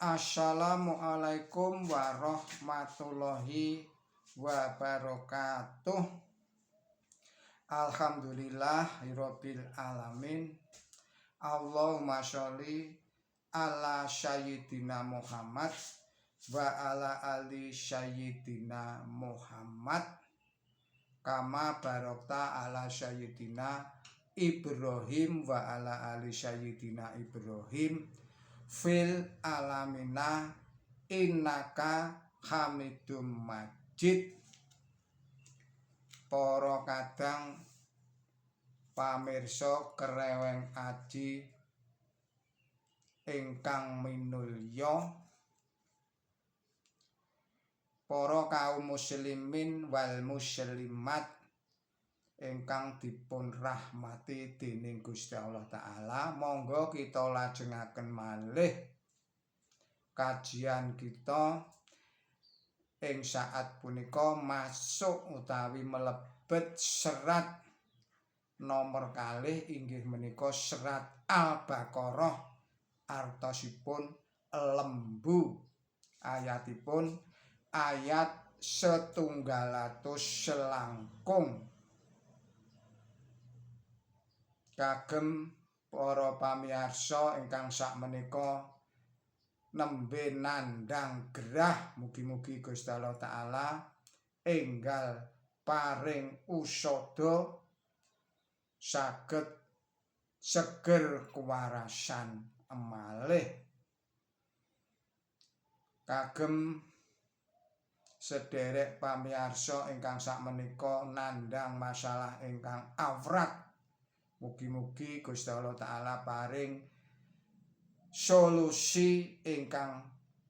Assalamualaikum warahmatullahi wabarakatuh. Alhamdulillahirabbil alamin. Allahumma sholli ala sayyidina Muhammad wa ala ali sayyidina Muhammad kama barokta ala sayyidina Ibrahim wa ala ali sayyidina Ibrahim fil alamina innaka Hamidum Majid. Para kadang pamirsa Kreweng Aji ingkang minulya, para kaum muslimin wal muslimat ingkang dipun rahmati dening Gusti Allah Ta'ala, monggo kita lajengaken malih kajian kita ing saat punika masuk utawi melebet serat nomor kalih, inggih menika serat Al-Baqarah, artosipun lembu, ayatipun ayat 100 selangkung. Kagem para pamirsa ingkang sakmenika nembe nandhang gerah, mugi-mugi Gusti Allah Ta'ala enggal paring usada saged seger kewarasan malih. Kagem sederek pamirsa ingkang sakmenika nandhang masalah ingkang awrat, mugi-mugi Gusti Allah Ta'ala paring solusi ingkang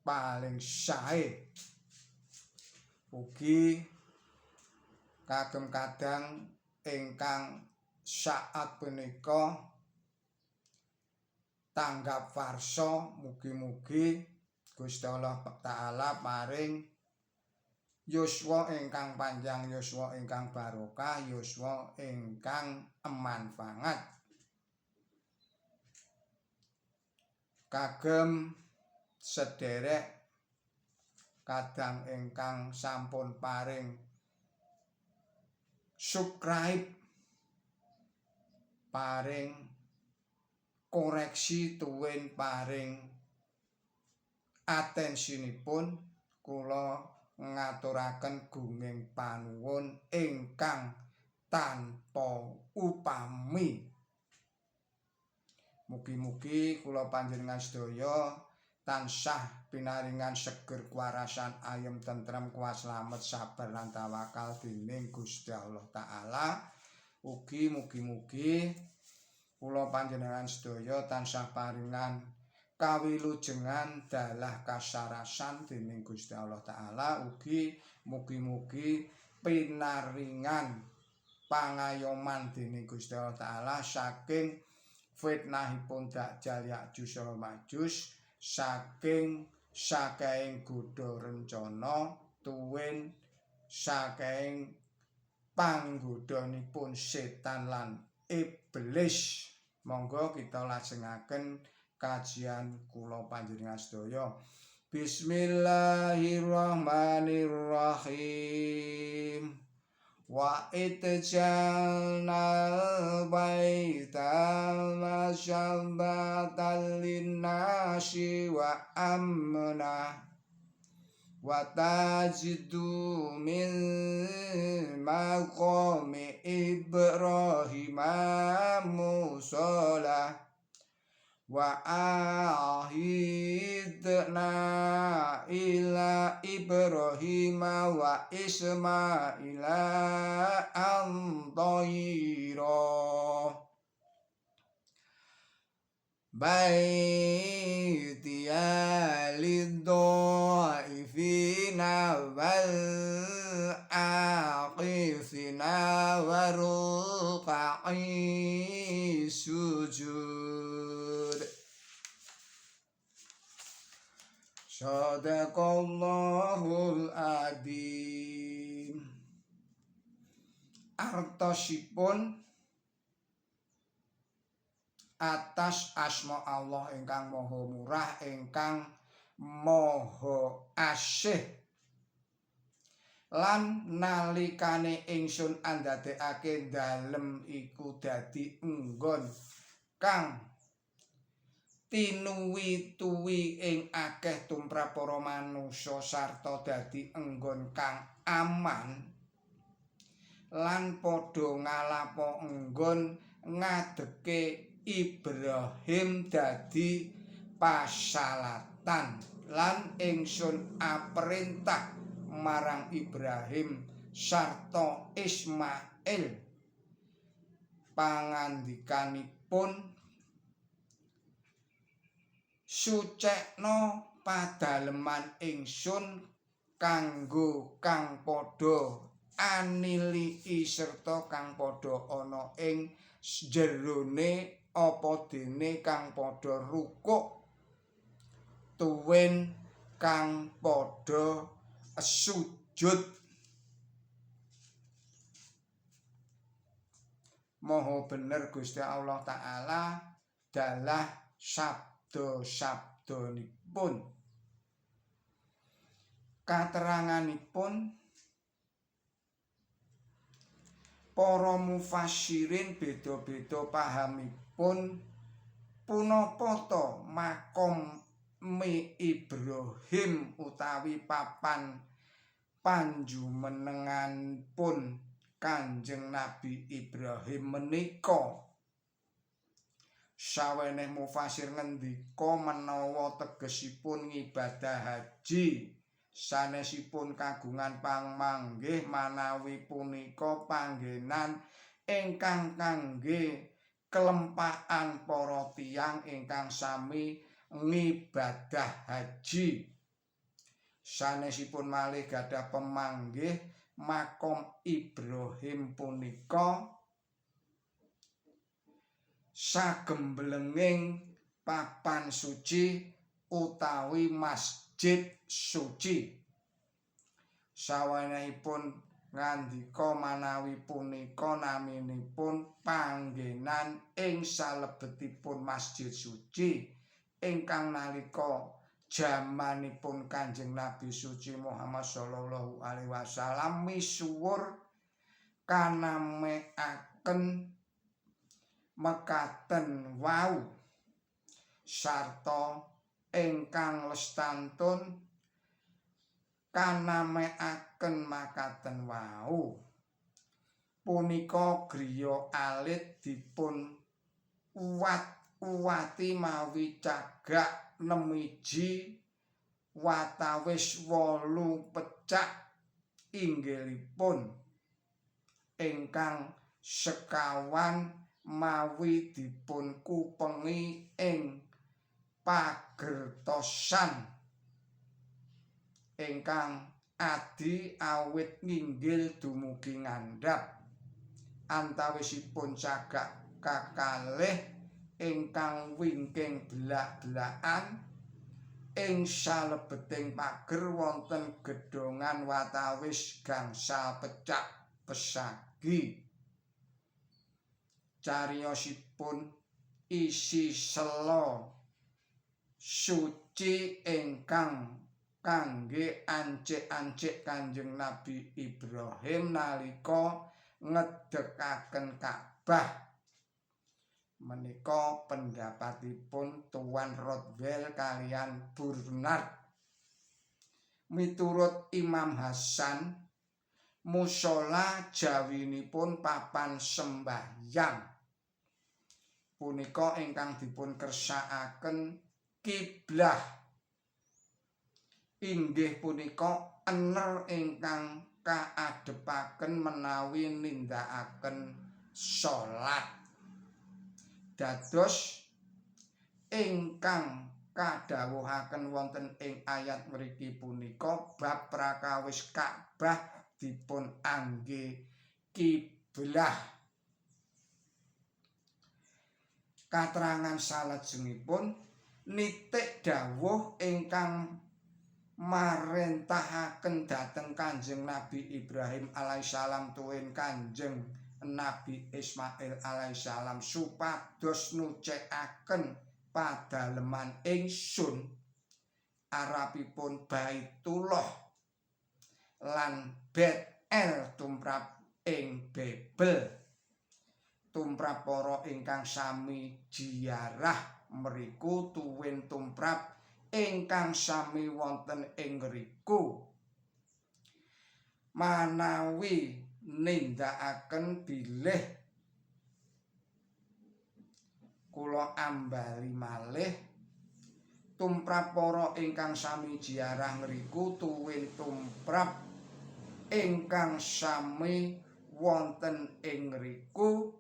paling sae. Ugi kagem kadang ingkang saat punika tanggap warsa, mugi-mugi Gusti Allah Ta'ala paring yuswa ingkang panjang, yuswa ingkang barokah, yuswa ingkang manfaat. Kagem sederek kadang ingkang sampun paring subscribe, paring koreksi tuwin paring atensinipun, kula ngaturaken gunging panuwun ingkang tanpa upami. Mugi-mugi kula panjenengan sedaya tansah pinaringan seger kuwarasan, ayem tentrem, kuat slamet, sabar lan tawakal dening Gusti Allah Ta'ala. Ugi mugi-mugi kula panjenengan sedaya tansah paringan kawilujengan dalah kasarasan dening Gusti Allah Ta'ala. Ugi mugi-mugi pinaringan pangayoman dening Gusti Allah Ta'ala saking fitnahipun Dajjal Ya'juj wa Ma'juj, saking saking godha rencana tuwin saking panggodhanipun setan lan iblis. Monggo kita lajengaken kajian kula panjenengan sedaya. Bismillahirrahmanirrahim. Wa itjalna baita masyabatan linnasi wa amna wa tajidu min maqami Ibrahim musala wa ahidna ila Ibrahim wa Ismaila an tayira baitiya lidhaifina wal aqifina wa ruqa'i sujud. Shadaqallahul adzim. Artosipun atas asma Allah ingkang maha murah ingkang Maha Asih. Lan nalikane ingsun andadekake dalem iku dadi enggon kang tinuwi-tuwi ing akeh tumrap para manungsa sarta dadi enggon kang aman lan padha ngalapo enggon ngadeke Ibrahim dadi pasalatan. Lan ingsun aprentah marang Ibrahim sarta Ismail pangandikanipun, sucekno padaleman ingsun kanggo kang padha anilii serta kang padha ana ing jerone apa dene kang padha rukuk tuwin kang padha sujud. Maha bener Gusti Allah Ta'ala dalah sabda-sabdanipun. Kateranganipun para mufassirin beda-beda pahamipun punapa ta makom Ibrahim utawi papan panjumenenganipun Kanjeng Nabi Ibrahim menika. Saweneh mufasir ngendika menawa tegesipun ngibadah haji sanesipun kagungan pangmanggih manawi punika panggenan ingkang kangge kelempakan para tiyang ingkang sami ngibadah haji. Sanesipun malih gadah pemanggih makom Ibrahim punika sagemblenging papan suci utawi masjid suci. Sawenehipun ngandika manawi punika naminipun panggenan ing salebetipun masjid suci ingkang nalika jamanipun Kanjeng Nabi suci Muhammad sallallahu alaihi wasallam misuwur kanamekaken mekaten wau sarta ingkang lestantun kanamekaken makaten wau. Punika griya alit dipun uwat-uwati mawi cagak 6 watawis 8 pecak inggilipun ingkang sekawan mawi dipun kupengi ing pagertosan ingkang adi awit nginggil dumugi ngandhap. Antawisipun cagak kakalih ingkang wingking belak-belakan ing salebeting pager wonten gedhongan watawis gangsal pecak pesagi. Cariyosipun isi sela suci ingkang kangge ancik-ancik Kanjeng Nabi Ibrahim nalika ngedekaken Ka'bah. Menika pendapatipun Tuan Rodwell kalian Burnard. Miturut Imam Hasan, musala jawinipun papan sembahyang. Punika ingkang dipun kersakaken kiblah. Inggih punika ener ingkang kaadhepaken menawi nindakaken salat. Dados ingkang kadhawuhaken wonten ing ayat mriki punika bab prakawis Ka'bah dipun angge kiblah. Katrangan salajengipun nitik dawuh ingkang marentahaken dhateng Kanjeng Nabi Ibrahim alaihissalam tuwin Kanjeng Nabi Ismail alaihissalam supados nucekaken padaleman ingsun Arabipun Baitullah lan Bet El tumrap ing Bebel tumrap para ingkang sami jiarah mriku tuwin tumrap ingkang sami wonten ing ngriku. Manawi nindakaken bilih kula ambali malih tumrap para ingkang sami jiarah ngriku tuwin tumrap ingkang sami wonten ing ngriku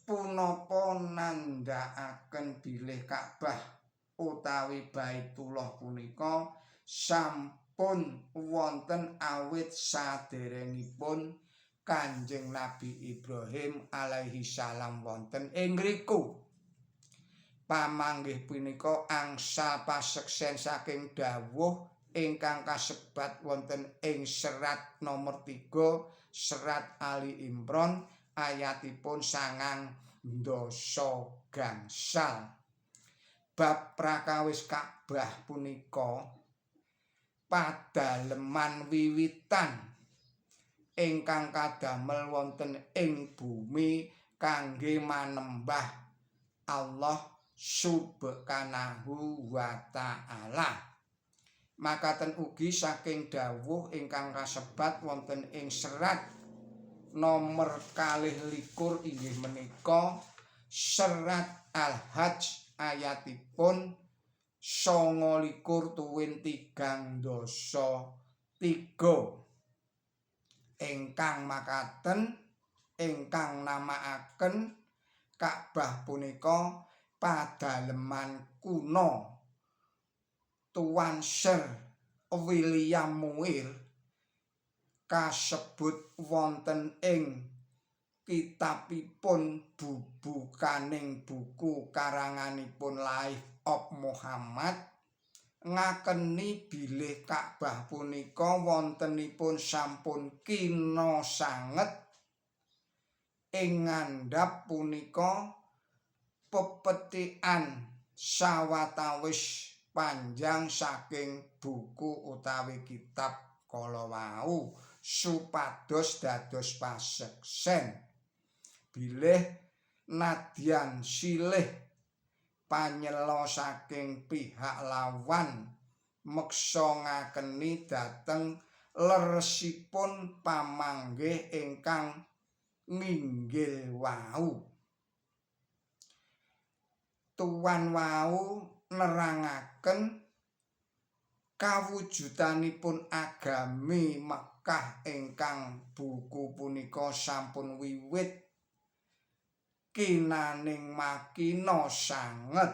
punapa nandhakaken bilih Ka'bah utawi Baitullah punika sampun wonten awit saderengipun Kanjeng Nabi Ibrahim alaihi salam wonten ing ngriku. Pamanggih punika angsal paseksen saking dawuh ingkang kasebat wonten ing serat nomor 3 serat Ali Imran ayatipun 90 gangsal. Bab prakawis Ka'bah punika padaleman wiwitan ingkang kadamel wonten ing bumi kangge manembah Allah Subhanahu wa ta'ala. Makaten ugi saking dawuh ingkang kasebat wonten ing serat nomor 22 inggih menika serat Al-Hajj ayatipun 29 tuwin 33 ingkang makaten ingkang namakaken Ka'bah punika padaleman kuno. Tuan Sir William Muir kasebut wonten ing kitabipun bubukaning buku karanganipun Life of Muhammad ngakeni bilih Ka'bah punika wontenipun sampun kina sanget ing ngandhap punika pepethikan sawatawis panjang saking buku utawi kitab kala wau supados dados paseksen bilih nadyan silih panyela saking pihak lawan meksa ngakeni dhateng leresipun pamanggih ingkang nginggil wau. Tuan wau nerangaken kawujudanipun agami Mekkah ingkang buku punika sampun wiwit kinaning makina sanget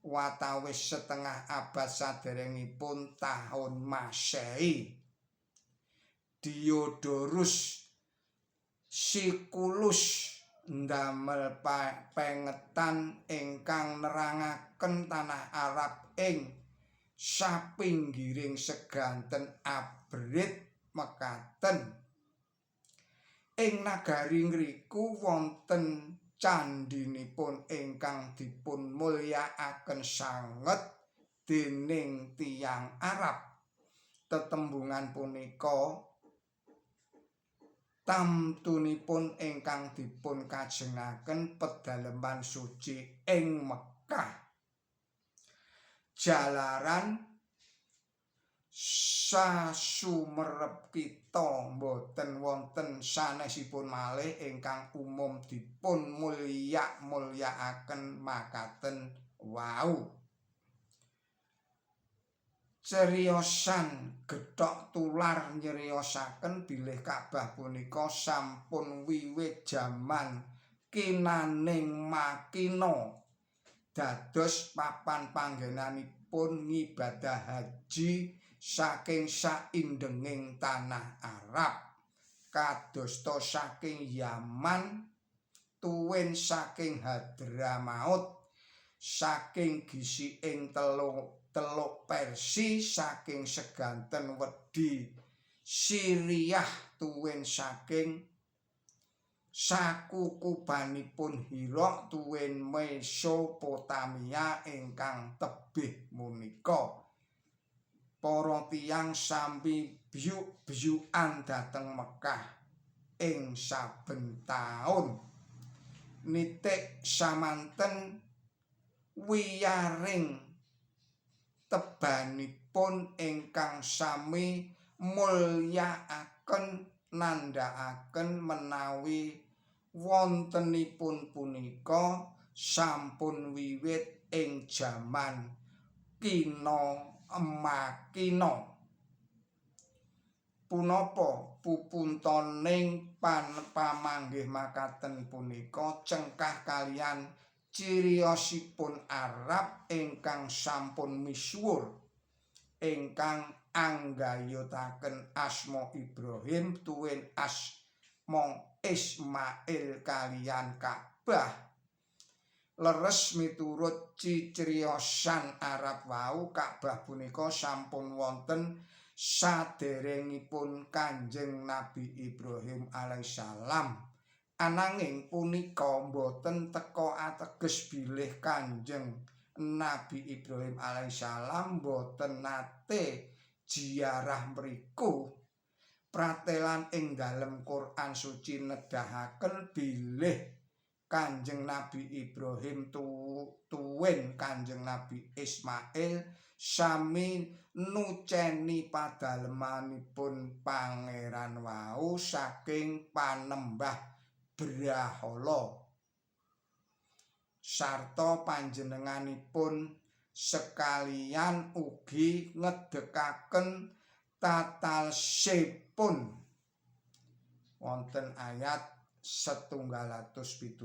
watawis setengah abad saderengipun tahun Masehi. Diodorus Siculus ndamel pengetan ingkang nerangaken tanah Arab ing sapinggiring seganten abrit mekaten. Ing nagari ngriku wonten candhinipun ingkang dipun mulyakaken sanget dening tiyang Arab. Tetembungan punika tamtunipun ingkang dipun kajengaken pedaleman suci ing Mekkah. Jalaran sasumerep kita boten wonten sanesipun malih ingkang umum dipun mulyak-mulyakaken makaten wau. Ceriosan gethok tular nyeriosaken bilih Ka'bah punika sampun wiwit jaman kinaning makina dados papan panggenanipun ngibadah haji saking saindenging tanah Arab kadosta saking Yaman tuwin saking Hadramaut saking gisiking teluk Persi saking seganten wedi Siriah tuwin saking sakukubanipun Hiraq tuwin Mesopotamia ingkang tebih munika. Para tiyang sami byuk-byukan dhateng Mekah ing saben taun. Nitik samanten wiyaring tebanipun ingkang sami mulyakaken nandhakaken menawi wontenipun punika sampun wiwit ing jaman kina makina. Punapa pupuntoning pamanggih makaten punika cengkah kaliyan ciriyosipun Arab ingkang sampun misuwur ingkang anggayutaken asma Ibrahim tuwin asma Ismail kaliyan Ka'bah. Leres miturut ciciriyosan Arab wau, Ka'bah punika sampun wonten saderengipun Kanjeng Nabi Ibrahim alaihissalam. Ananging punika boten teka ateges bilih Kanjeng Nabi Ibrahim alaihissalam boten nate ziarah mriku. Pratelan ing dalem Quran suci nedahaken bilih Kanjeng Nabi Ibrahim tuwin Kanjeng Nabi Ismail sami nuceni padalemanipun pangeran wau saking panembah brahala sarta panjenenganipun sekalian ugi ngedekaken tatalsipun. Wonten ayat 127.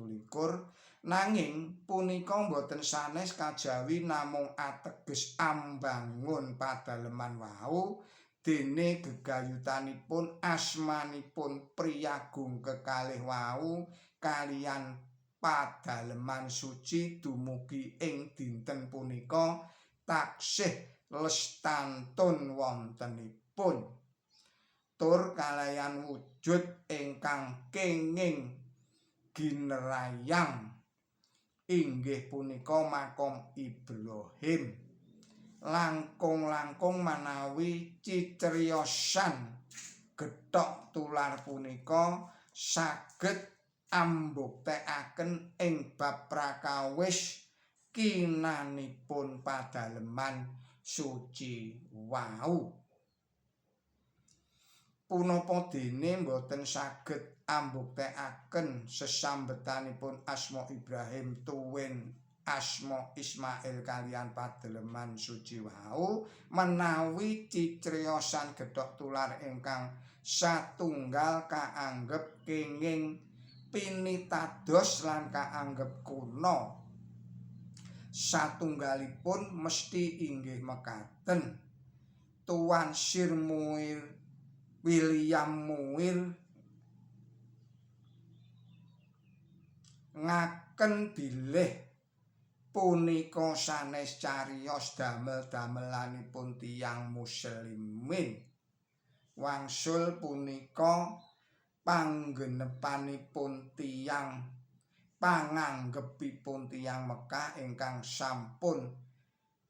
Nanging punika boten sanes kajawi namung ateges ambangun padaleman wau, dene gegayutanipun asmanipun priyagung kekalih wau kaliyan padaleman suci dumugi ing dinten punika taksih lestantun wontenipun tur kalayan wujud ingkang kenging ginerayang inggih punika makom Ibrahim. Langkung-langkung manawi cicriyosan gethok tular punika saged ambuktekaken ing bab prakawis kinanipun padaleman suci wau. Punapa dene boten saged ambuktekaken sesambetanipun asma Ibrahim tuwin asma Ismail kaliyan padaleman suci wau menawi cicriyosan gethok tular ingkang satunggal kaanggep kenging pinitados lan kaanggep kuna. Satunggalipun mesti inggih mekaten. Tuan Sir Muir William Muir ngaken bilih punika sanes cariyos damel-damelanipun tiyang muslimin. Wangsul punika panggenepanipun tiyang panganggepipun tiyang Mekah ingkang sampun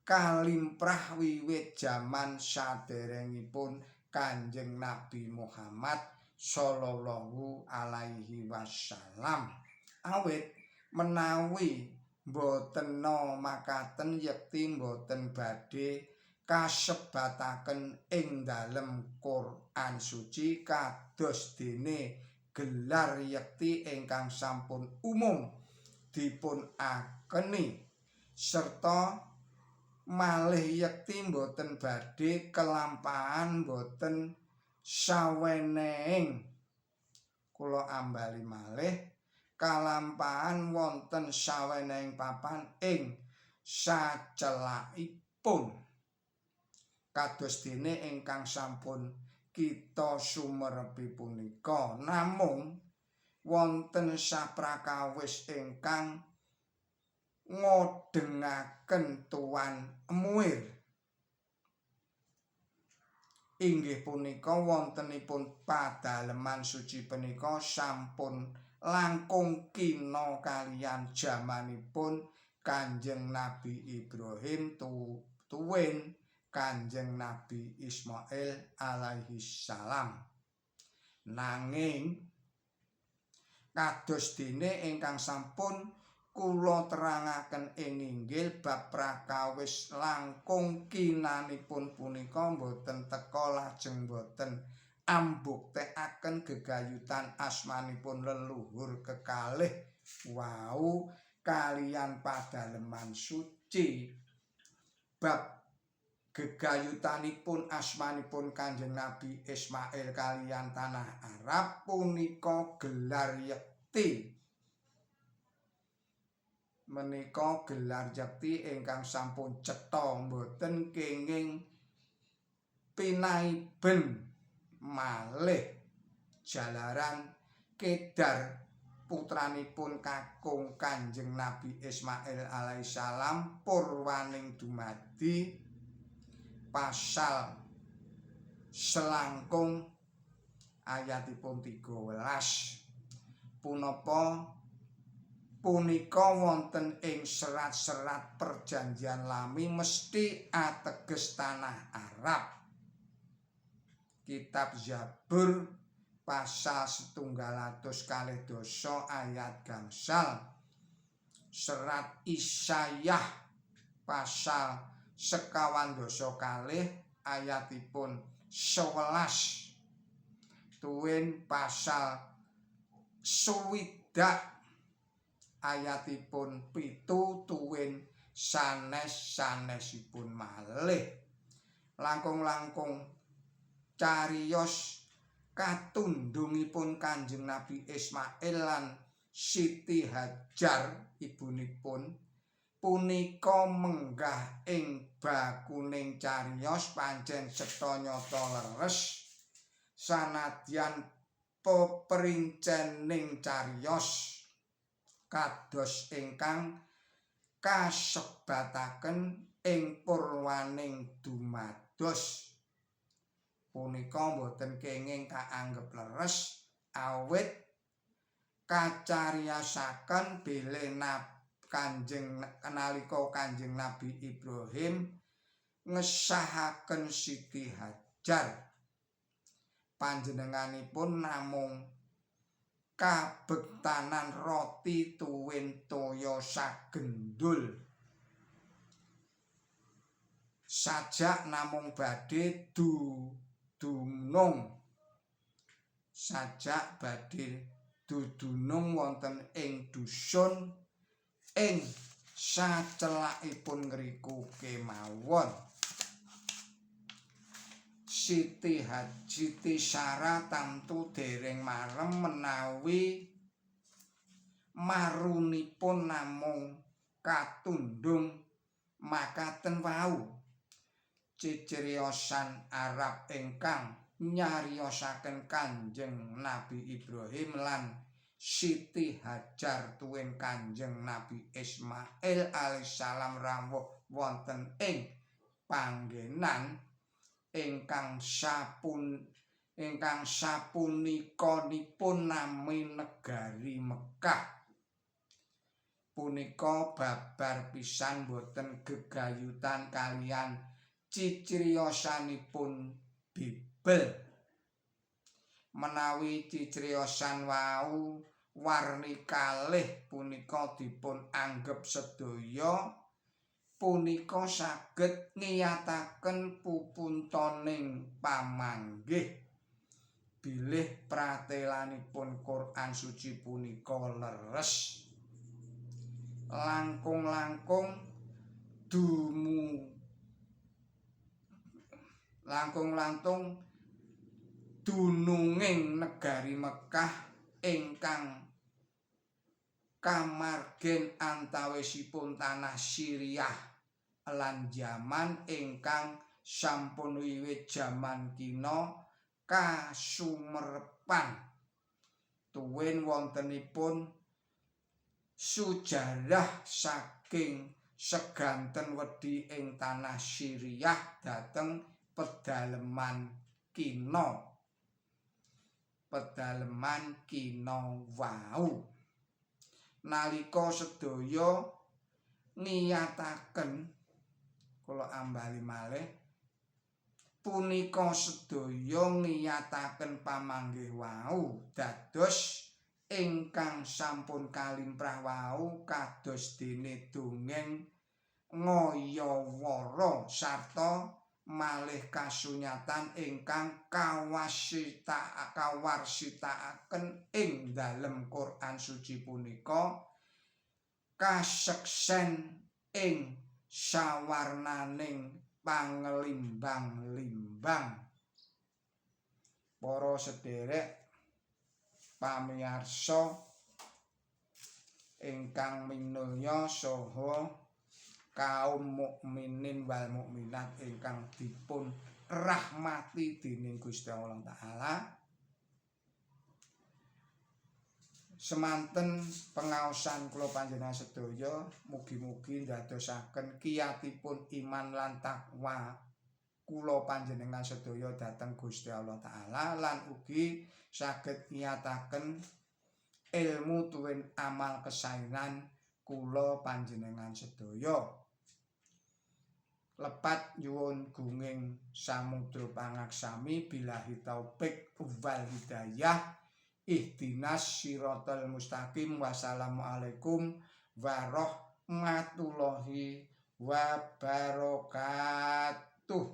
kalimprah wiwit jaman saderengipun Kanjeng Nabi Muhammad sallallahu alaihi wasallam. Awit menawi boten makaten yekti boten badhe kasebataken ing dalem Quran suci kados dene gelar yekti ingkang sampun umum dipun akeni serta malih yekti boten badhe kelampahan boten sawenehing. Kula ambali malih kalampahan wonten sawenehing papan ing sacelakipun kados dene ingkang sampun kita sumerepi punika. Namung wonten saprakawis ingkang ngodhengaken Tuan Muir inggih punika wontenipun padaleman suci punika sampun langkung kina kaliyan jamanipun Kanjeng Nabi Ibrahim tuwin Kanjeng Nabi Ismail alaihi salam. Nanging kados dene ingkang sampun kula terangaken ing inggil, bab prakawis langkung kinanipun punika boten teka lajeng boten ambuktekaken gegayutan asmanipun leluhur kekalih wau kaliyan padaleman suci. Bab gegayutanipun asmanipun Kanjeng Nabi Ismail kaliyan tanah Arab punika gelar yekti. Menika gelar yekti ingkang sampun cetha boten kenging pinaiben malih, jalaran Kedar putranipun kakung Kanjeng Nabi Ismail alaihissalam purwaning dumadi pasal selangkung ayatipun 13. Punapa punika wonten ing serat-serat Perjanjian Lami mesti ateges tanah Arab. Kitab Zabur pasal 122 ayat 5, serat Isayah pasal 22 ayatipun 11, tuwin pasal 60 ayatipun 7, tuwin sanes-sanesipun malih. Langkung-langkung cariyos katundhungipun Kanjeng Nabi Ismail lan Siti Hajar ibunipun punika menggah ing bakuning cariyos pancen cetha nyata leres, sanadyan peprincening cariyos kados ingkang kasebataken ing purwaning dumados punika boten kenging kaanggep leres, awit kacariyosaken bilih Kanjeng nalika Kanjeng Nabi Ibrahim ngesahaken Siti Hajar, panjenenganipun namung kabektanan roti tuwin toya sagendul sajak namung badhe dudunung sajak badhe dudunung wonten ing dusun ing sacelakipun ngriku kemawon. Siti Sarah tamtu dereng marem menawi marunipun namung katundhung makaten wau. Ceceriyosan Arab ingkang nyariyosaken Kanjeng Nabi Ibrahim lan Siti Hajar tuwin Kanjeng Nabi Ismail alaihissalam rawuh wonten ing panggenan ingkang sapunikanipun nami negari Mekah punika babar pisan boten gegayutan kaliyan ciciriyosanipun Bibel. Menawi ciciriyosan wau warni kalih punika dipun anggep sedaya punika saged ngiyataken pupuntoning pamanggih bilih pratelanipun Quran Suci punika leres. Langkung-langkung dumu langkung-langkung dununging negari Mekah ingkang kamargen antawisipun tanah Siriah lan Yaman ingkang sampun wiwit jaman kina kasumerepan tuwin wontenipun sujarah saking seganten wedi ing tanah Siriah dhateng pedaleman Kina wau. Nalika sedaya ngiyataken, kula ambali malih, Punika sedaya ngiyataken pamanggih wau dados ingkang sampun kalimprah wau kados dene dongeng ngayawara sarta malih kasunyatan ingkang kawarsitakaken ing dalem Quran Suci punika kaseksen ing sawarnaning pangelimbang-limbang. Para sederek pamiyarsa ingkang minulya saha kaum mukminin wal mukminat ingkang dipun rahmati dening Gusti Allah Taala, semanten pengaosan kula panjenengan sedaya mugi-mugi ndadosaken kiyatipun iman lan takwa kula panjenengan sedaya dhateng Gusti Allah Taala lan ugi saged ngiyataken ilmu tuwin amal kesaenan kula panjenengan sedaya. Lepat nyuwun gunging samudra pangaksami, billahi taufik wal hidayah, ihdinas siratal mustaqim, wassalamualaikum warahmatullahi wabarakatuh.